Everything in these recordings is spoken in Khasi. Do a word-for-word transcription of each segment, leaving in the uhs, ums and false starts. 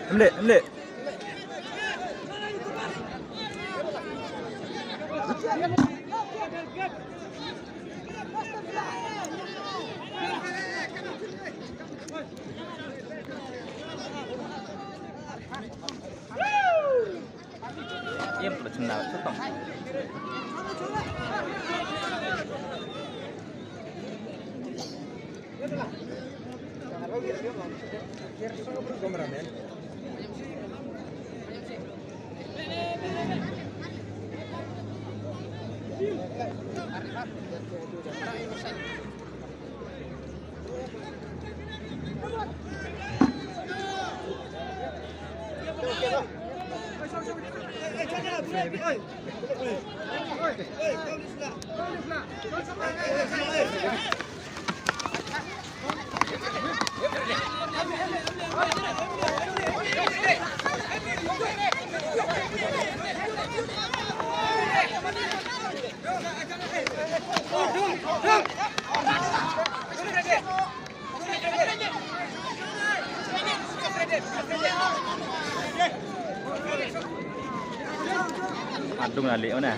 Em leh, em leh. Em pula chim na chutang. Adung na leh mana.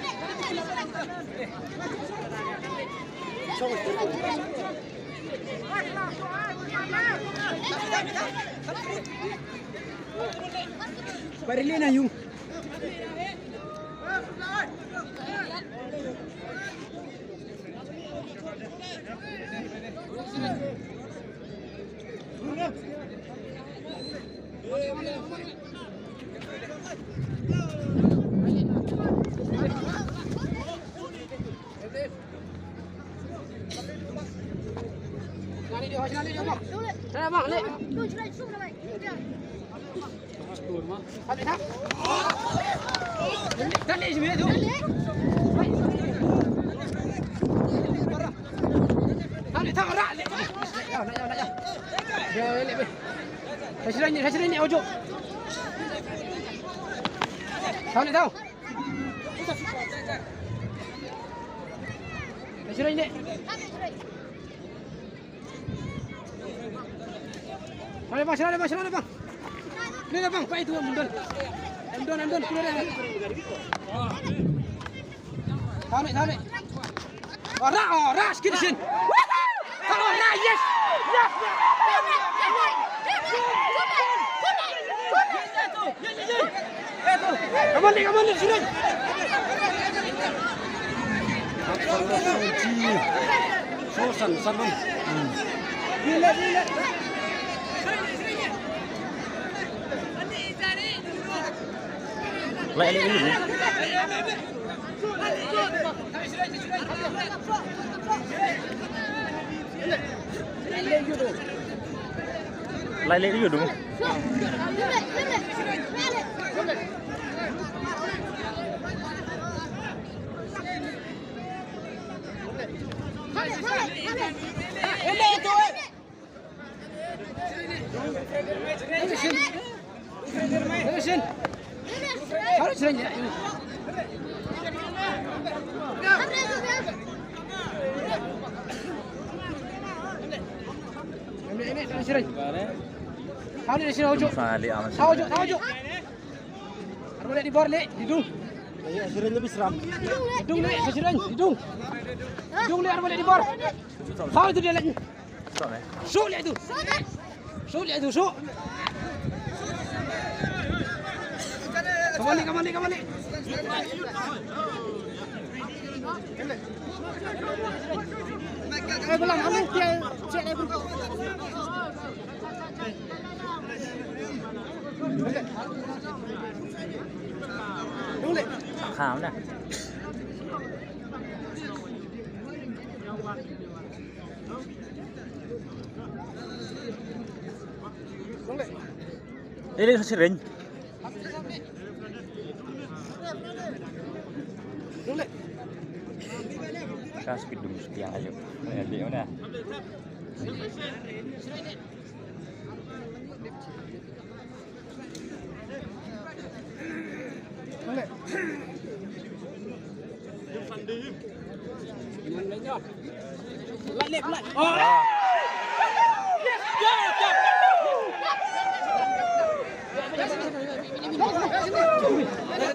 Bari leh na yung. Sila bang, sila bang, sila bang. Sila bang, pa itu em don. Em don, em don, keluar dah. Tarik, tarik. Ora, ora, sikit sin. Ora, yes. Yes. Come on, come on, sini. Sosan, sanun. Bila, bila. Lai, lai, lai. Lai leh ïa u. Dung leh, sa sireng, dung. Dung leh, sa sireng, dung. Dung leh, arwah leh di bor. Foul tu dia leh. Shoot leh tu. Shoot leh tu, shoot. Kembali, kembali, kembali. Eh, belang, ambil dia, check leh, bro. Kham na. Ele sa sireng. Ka speed dum stiang ayo. Ya, di mana?